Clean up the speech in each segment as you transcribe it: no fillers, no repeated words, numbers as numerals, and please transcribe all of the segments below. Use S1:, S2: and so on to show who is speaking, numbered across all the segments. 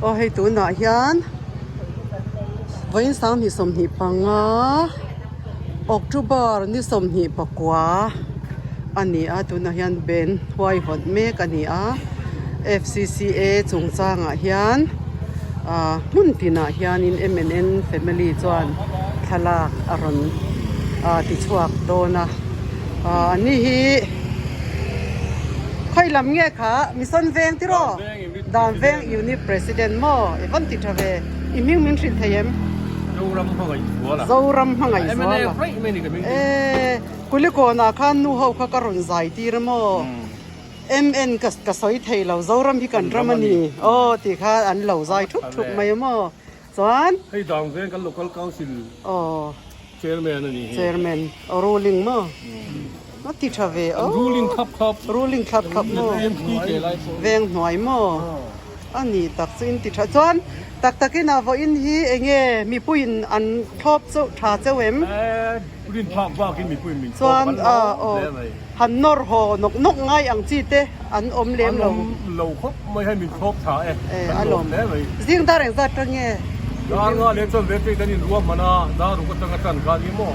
S1: Aw hei tunah hian vawiin 25 October ni 29 a ni a tunah hian ben huaihawt mek a ni a F_C_C_A chungchangah hian ah hmun tinah hianin M_N_N family chuan thlalak a rawn ah tichhuak dawn a ah an ni hi khawi lam nge kha mission veng tiraw dan veng unit president maw i van ti tha ve i hming min hrilh thei em
S2: Zoram hmangaih zual a
S1: Zoram hmangaih zual a e kulikawn ah khan nu ho kha ka rawn zai tir a maw MN ka ka sawi thei lo Zoram hi kan ram a ni aw tih kha an lo zai thup thup mai a maw Chuan.
S2: Hei dang veng kan local council
S1: Aw.
S2: Chairman a ni hi.
S1: Chairman aw ruling maw? A ti tha ve aw.
S2: Ruling thlap thlap.
S1: Ruling thlap thlap maw? Veng hnuai maw? A ni tak chu in ti tha. Chuan tak takin a vawiin hi enge mipuiin an thlawp chauh tha chauh em?
S2: Rin thlak bakin mipuiin min thlawp
S1: Chuan a aw han nawr haw nawk nawk ngai ang chi te an awm lem lo.
S2: An awm lo khawp mai hei min thlawp tha e.
S1: Kan lawm hle mai. Zing dar engzat tang nge?
S2: Dar nga leh chuan ve phei kan inruah hman a, dar ruk atanga tan kha ni maw?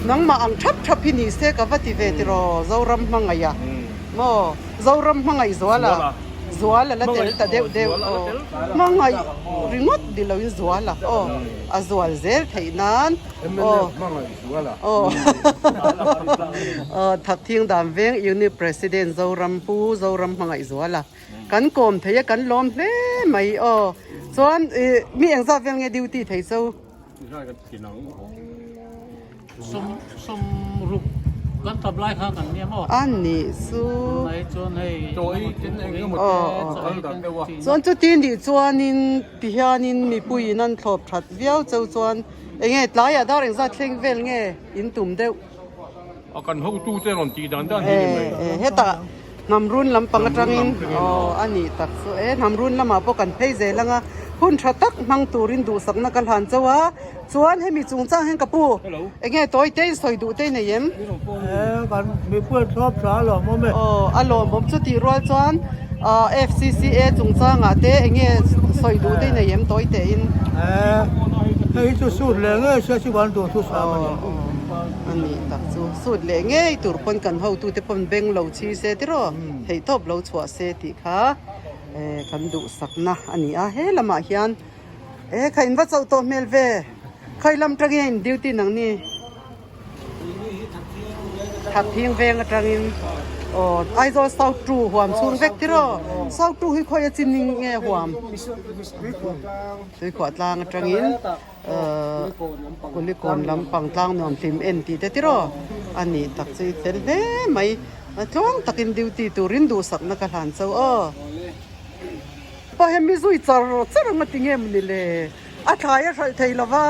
S1: Nangmah ang thap thap hi ni se ka va ti ve tiraw Zoram hmangaih a maw? Zoram hmangaih zual a. Zual a la tel ta deuh deuh aw. Hmangaih ringawt ni loin zual a aw. A zual zel theih nan aw. Aw aw Thakthing Dan Veng Unit President Zoram Pu Zoram Hmangaih Zual a kan kawm thei a kan lawm hle mai aw. Chuan ih mi engzat vel nge duty thei chu? A nih chu. Chuan chuti nih chuanin tihianin mipuiin an thlawp that viau cheu chuan enge tlaiah dar engzat thleng vel nge in tum deuh.
S2: A kan hotute rawn tih dan dan hi ni mai.
S1: Hetah Hnamrun lampang atangin aw a nih tak chu e Hnamrun lamah pawh kan phei zel ang a, hun tha tak hmang turin duhsakna ka hlan chauh a, chuan hemi chungchang hian ka pu eng nge tawi te in sawi duh te nei em?
S3: Kan mipui thlawp tha a lawmawm e.
S1: Aw a lawmawm chu tih rual chuan FCCA chungchangah te eng nge sawi duh te nei em tawi te in?
S3: Hei hi chu sut leh ngei se chu kan duh thusam a ni.
S1: A nih tak chu sut leh ngei tur pawn kan hotute pawn beng lo chhi se tiraw theihtawp lo chhuah se tih kha kan duhsakna a ni a he lamah hian e kha in va chauh tawh hmel ve khawi lam atangin in duty nang ni Thakthing veng atangin aw Aizawl South 2 huam chhung vek tiraw South 2 hi khawi a chin nge huam Tuikhuah tlang atangin. Kulikawn lampang tlang nuam hlim en tih te tiraw a nih tak chu i fel hle mai a tluang takin duty turin duhsakna ka hlan chauh aw. Pa hemi zui char char ang a ti nge mawni le a thlai a hralh thei lova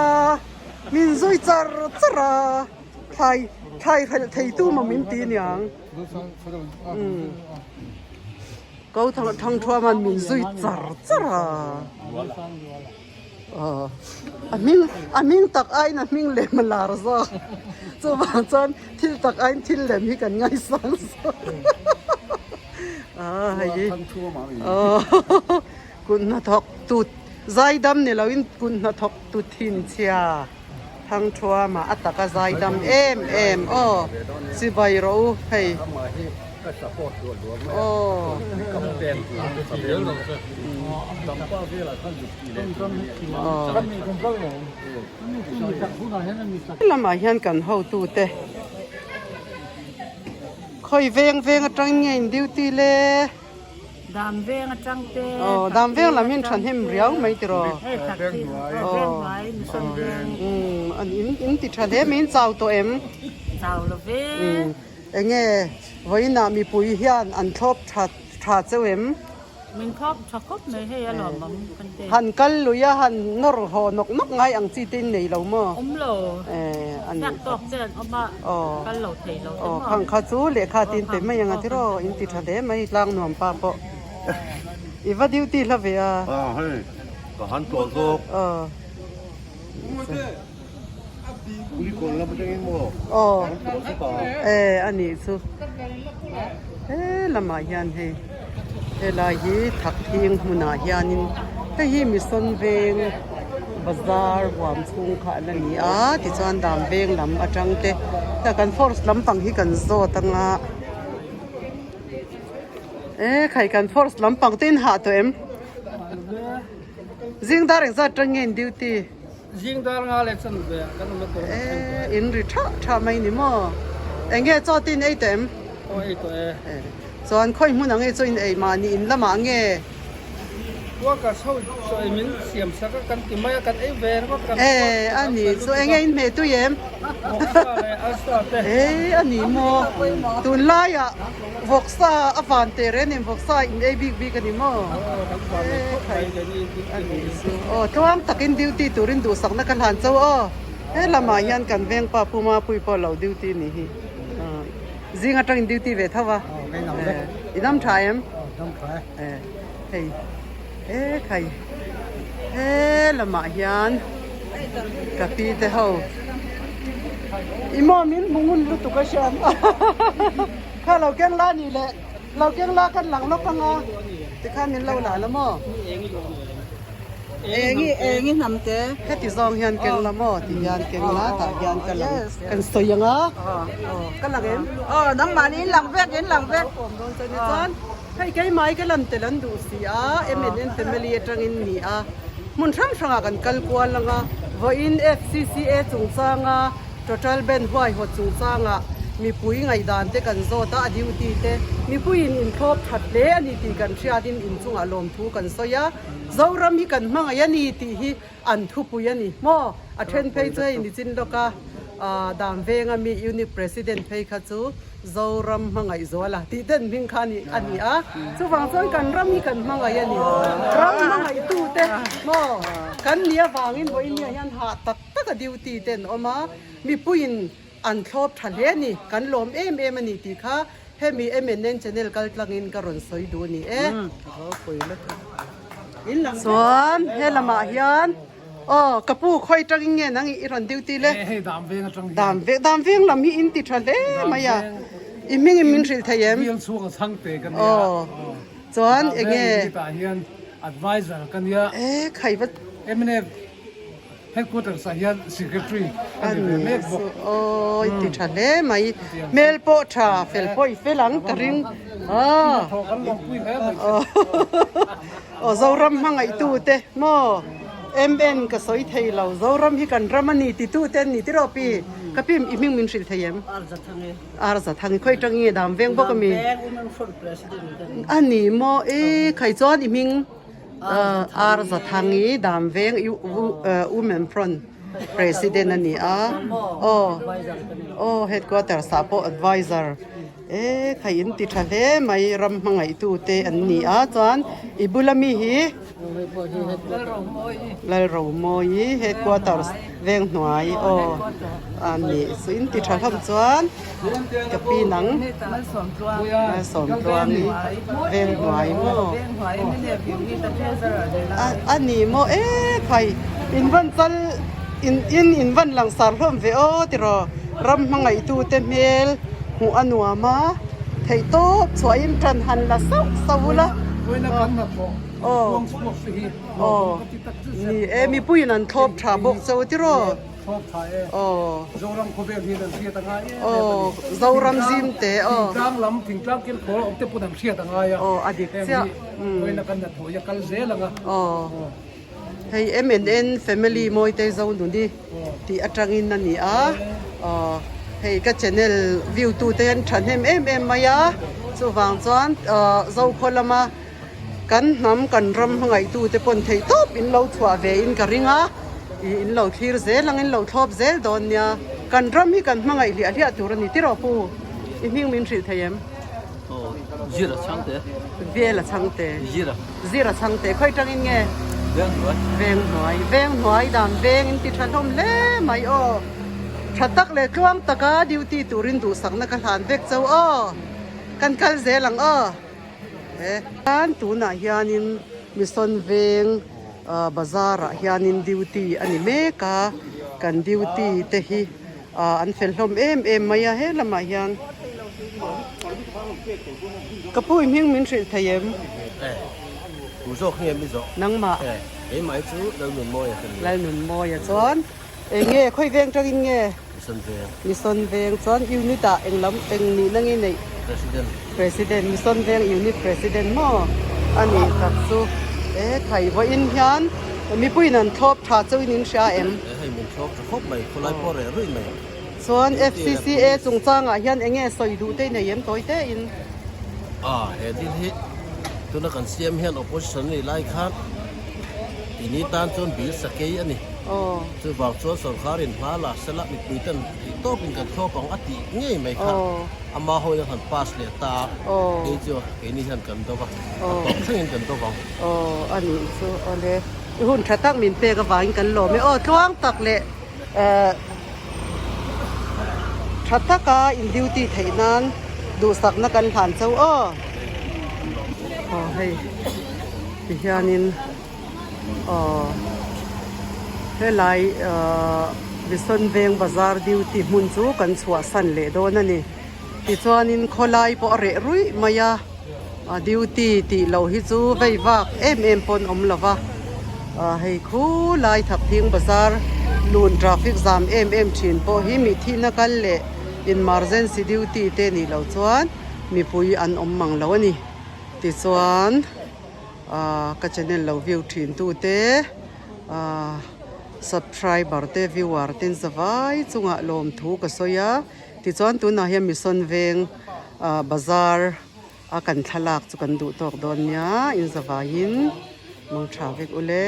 S1: min zui char char a thlai thlai hralh thei tu maw min ti niang umm. Ko thangthuaman min zui char char a. A hming a hming tak aiin a hming lem a lar zawk chuvang chuan thil tak aiin thil lem hi kan ngaisang zawk a hei kut hnathawk tut zaidam ni loin kut hnathawk tu thinchhia Thangthuama a taka zaidam em em aw chibai rawh u hei. Aw. Lamah hian kan hotute khawi veng veng atangin nge in duty le?
S4: Dam veng atang te.
S1: Aw dam veng lam hian thahnem riau mai tiraw.
S4: Hei tak hi veng hnuai mission veng.
S1: Umm an in in ti tha hle mai in chau tawh em?
S4: Chau lo ve.
S1: Enge vawiinah mipui hian an thlawp tha tha cheu em?
S4: Min thlawp tha khawp mai hei a lawmawm kan ti.
S1: Han kal lui a han nawr haw nawk nawk ngai ang chi te in nei lo maw?
S4: Awm lo. Fiak tawk che an awm a, kal lo thei lo te maw?
S1: Aw khang kha chu lehkha tin pe mai ang a tiraw in ti tha hle mai tlang nuam pa pawh. I va duty hla ve a.
S2: Aw hei ka han tlawh zawk.
S1: Aw.
S2: Kulikawn lam atangin maw?
S1: Aw.
S2: Kan tlawh zawk a.
S1: E a nih chu. He lamah hian hei helai hi Thakthing hmunah hianin. Hei hi Mission Veng bazar huam chhung kha a la ni a tichuan dam veng lam atang te kan force lampang hi kan zawt anga e khai kan force lampang te in hah tawh em zing dar engzat atang nge in duty.
S5: Zing dar nga leh chan ve kan awm a tawh
S1: E in ri tha tha mai ni maw? Enge chaw te in ei tawh em?
S5: Aw ei tawh e.
S1: E chuan khawi hmun ang nge chaw in ei mahni in lamah nge?
S5: Workers ho chaw ei min siam sak a kan ti mai a kan ei ve ringawt kan
S1: E a ni chu enge in hmeh tui em?
S5: Vawksa leh alsa te.
S1: E a ni maw? Tunlaiah vawksa a van teh reng nen vawksa in ei bik bik a ni maw?
S5: Aw kan van leh khawp mai ke ni
S1: A nih chu aw tluang takin duty turin duhsakna ka hlan cho aw he lamah hian kan veng pa Pu Mapui pawh lo duty ni hi zing atangin duty ve tho a i dam tha em hei he khai he lamah hian ka pi te ho i maw min hmu ngun lutuk a hriat kha lo keng la ni le. Lo keng la kan lang lawk anga tikhan min lo la la maw?
S6: Engi engi hnam te.
S1: Heti zawng hian keng la maw tih hian keng la tah hian ka lang kan sawi anga ka lang em?
S6: Aw nangmahni in lang vek in lang vek.
S1: Awm dawn chuan chuan hei keimah ka lan tel an duh si a MNN family atangin ni a hmun hrang hrangah kan kal kual anga vawiin FCCA chungchanga Total band huaihawt chungchangah mipui ngaihdan te kan zawt a, a duty te mipuiin inthlawp that hle a ni tih kan hriatin inchungah lawmthu kan sawi a, Zoram hi kan hmangaih a ni tih hi an thupui a ni maw? A then phei chu hei nichin lawka Dan venga mi Unit President phei kha chu Zoram hmangaih zuala tih ten hming kha a ni a, chuvang chuan kan ram hi kan hmangaih a ni, ram hmangaihtute maw kan ni avangin vawiin nia hian hah tak taka duty te an awm a, mipuiin an thlawp tha hle a ni, kan lawm em em a ni tih kha hemi MNN channel kal tlangin ka rawn sawi duh a ni e. Chuan he lamah hian aw ka pu khawi tangin nge nang i rawn duty le?
S5: Hei dam veng atang hian.
S1: Dam veng dam veng lam hi in ti tha hle mai a, i hming in min hrilh thei em?
S5: Bial chhunga chhangte ka nia.
S1: Aw chuan enge?
S5: Dam veng unit ah hian advisor ka nia.
S1: E khai va.
S5: MNF. Headquarters ah hian Secretary a ni ve mek bawk.
S1: Aw i ti tha hle mai. Hmel pawh tha fel pawh i fel ang ka ring.
S5: Hnathawh kan lawmpui hle mai che.
S1: Aw Zoram hmangaihtu te maw MN ka sawi thei lo Zoram hi kan ram a ni titu te an ni tiraw pi? Ka pi i hming min hrilh thei em? Arza Thangi khawi tang nge dam veng bawk a mi? A ni maw e khai chuan i hming? Ar Zathangi Damveng Women Front President a ni a, aw aw headquarters ah pawh advisor e khai in ti tha hle mai ram hmangaihtu te an ni a chuan i bula mi hi Lalromawi headquarters Venghnuai aw a ni chu in ti tha hlawm chuan ka pi nang Malsawmtluangi Venghnuai maw a ni maw e khai in van chal in in in van langsar hlawm ve aw tiraw ram hmangaihtu te hmel hmuh a nuam a theih tawp chhuahin tan han la sauh sauh ula aw. Aw, ni e, mipuiin an thlawp tha bawk cho tiraw?
S5: Thlawp tha e.
S1: Aw.
S5: Zoram khawvel hian an hriat a ngai em em a ni.
S1: Aw, Zoram zim te aw.
S5: Thingtlang lam, thingtlang kilkhawl awm te pawn an hriat a ngai a.
S1: Aw, a dik chiah.
S5: Heng hi vawiin a kan hnathawh hi a kal zel ang a.
S1: Aw, hei MNN family Mawitei Zonuni tih atangin a ni a. Aw, hei ka channel view tu te hian thahnem em em mai a, chuvang chuan Zokhaw lama Kan hnam kan ram hmangaihtute pawn theih tawp in lo chhuah ve in ka ring a, ih in lo thlir zel ang in lo thlawp zel dawn nia. Kan ram hi kan hmangaih hliah hliah tur a ni tiraw pu? I hming min hrilh thei em?
S7: Aw, Zira Chhangte.
S1: Vela Chhangte.
S7: Zira.
S1: Zira Chhangte, khawi tangin nge?
S7: Venghnuai.
S1: Venghnuai, Venghnuai dan veng in ti tha hlawm hle mai aw. Tha tak leh tluang taka duty turin duhsakna ka hlan vek cho aw. Kan kal zel ang aw. He tunah hianin Mission Veng bazar ah hianin duty a ni mek a, kan duty te hi an fel hlawm em em mai a he lamah hian ka pu i hming min hrilh thei em?
S8: Tu zawk nge mi zawh?
S1: Nangmah.
S8: E, keimah hi chu Lalnunmawia ka ni.
S1: Lalnunmawia chuan eng nge khawi veng tangin nge?
S8: Mission Veng.
S1: Mission Veng chuan unit ah eng lam eng nihna nge neih?
S8: President.
S1: President, Mission Veng unit president maw a nih tak chu. E khai vawiin hian mipuiin an thlawp tha chauhin in hria em?
S8: E hei min thlawp tha khawp mai, khawlai pawh reh ruih mai.
S1: Chuan FCCA chungchangah hian eng nge sawi duh te nei em tawi te in?
S8: A, he thil hi tuna kan siam hian opposition a nih lai khan tini tan chuan bill sakei a ni. Chuvang chuan sorkarin hma la sela mipui ten theih tawpin kan thlawp ang a tih ngei mai kha ama hawiin a han pass leh ta a, kei chu keini hian kan do va, a tawp thlengin kan do vang.
S1: Aw a nih chu awle, i hun tha tak min pek avangin kan lawm e. Aw tluang tak leh. Tha taka in duty theih nan duhsakna kan hlan cho aw. Aw hei tihianin aw helai ahh Bison Veng bazar duty hmun chu kan chhuahsan leh dawn a ni. Tichuanin khawlai pawh a reh ruih mai a. A duty tih loh hi chu vei vak em em pawn awm lo va, hei khulai Thakthing bazar lun traffic zam em em thin pawh hi mi thihna kal leh emergency duty te nih loh chuan mipui an awm mang lo a ni. Tichuan ka channel lo view thin tu te subscriber te viewer ten zavai chungah lawmthu ka sawi a, tichuan tunah hian Mission Veng Bazar a kan thlalak chu kan duh tawk dawn nia, in zavaiin mangtha vek ule.